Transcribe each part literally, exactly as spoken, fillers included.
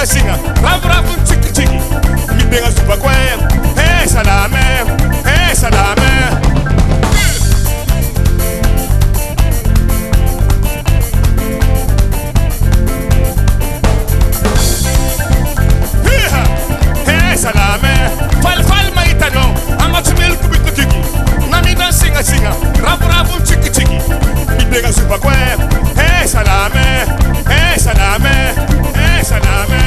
Singa, rap rap un chiki chiki. Mi beng a zupa kue. He salame, he salame. He salame, fal fal mai ta no. Ama chimil ku bitu kiki. Nami dan singa singa, rap rap un chiki chiki. Mi beng a zupa kue. He salame, he salame, he salame.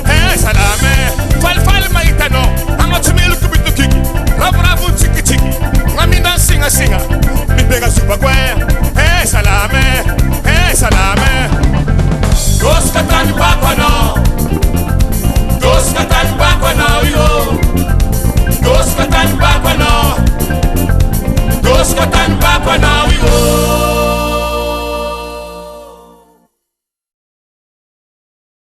He salame, fal fal mai ta no. Ama chimil ku bitu kiki. Rap rap un chiki chiki. Nami dan singa singa. Mi beng a zupa kue.